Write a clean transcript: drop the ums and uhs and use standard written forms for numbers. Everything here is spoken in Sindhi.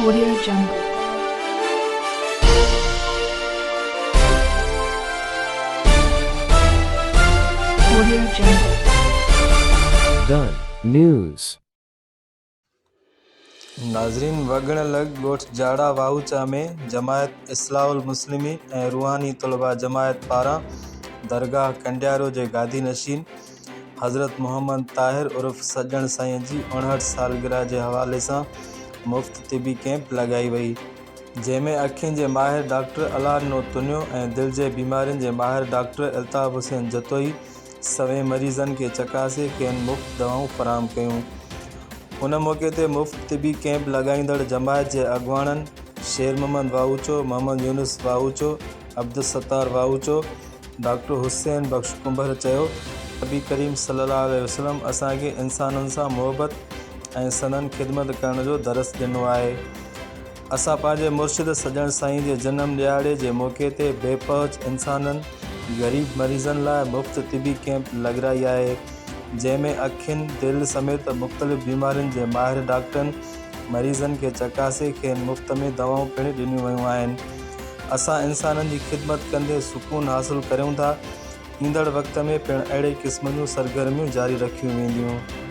Audio Jungle. Audio Jungle. The News. ناظرين وڳڻ لڳ ڳوٺ جاڙا واهوچا ۾ جماعت اصلاح المسلمين ۽ روحاني طلباء جماعت پاران درگاهه ڪنڊيارو جي گادي نشين حضرت محمد طاهر عرف سڄڻ سائين جي 59 سالگرهه جي حوالي سان مفت طبي ڪئمپ لڳائي وئي، جنهن ۾ اکين جي ماهر ڊاڪٽر الله ڏنو تنيو ۽ دل جي بيمارين جي ماهر ڊاڪٽر الطاف حسين جتوئي سوين مريضن کي چڪاسي کين مفت دوائون فراهم ڪيون. ان موقعي تي مفت طبي ڪئمپ لڳائيندڙ جماعت جي اڳواڻن شير محمد واهوچو، محمد يونس واهوچو، عبدالستار واهوچو، ڊاڪٽر حسين بخش ڪنڀر چيو، نبي ڪريم صلي الله عليه وسلم اسان کي انسانن سان محبت ۽ سندن خدمت ڪرڻ جو درس ڏنو آهي. اسان پنهنجي مرشد سڄڻ سائين جي جنم ڏهاڙي جي موقعي تي بي پهچ انسانن، غريب مريضن لاء مفت طبي ڪئمپ لڳرائي آهي، جنهن ۾ اکين، دل سميت مختلف بيمارين جي ماهر ڊاڪٽرن مريضن کي چڪاسي کين مفت ۾ دوائون پڻ ڏنيون ويون آهن. اسان انسانن جي خدمت ڪندي سڪون حاصل ڪريون ٿا، ايندڙ وقت ۾ پڻ اهڙي قسم جون سرگرميون جاري رکيون وينديون.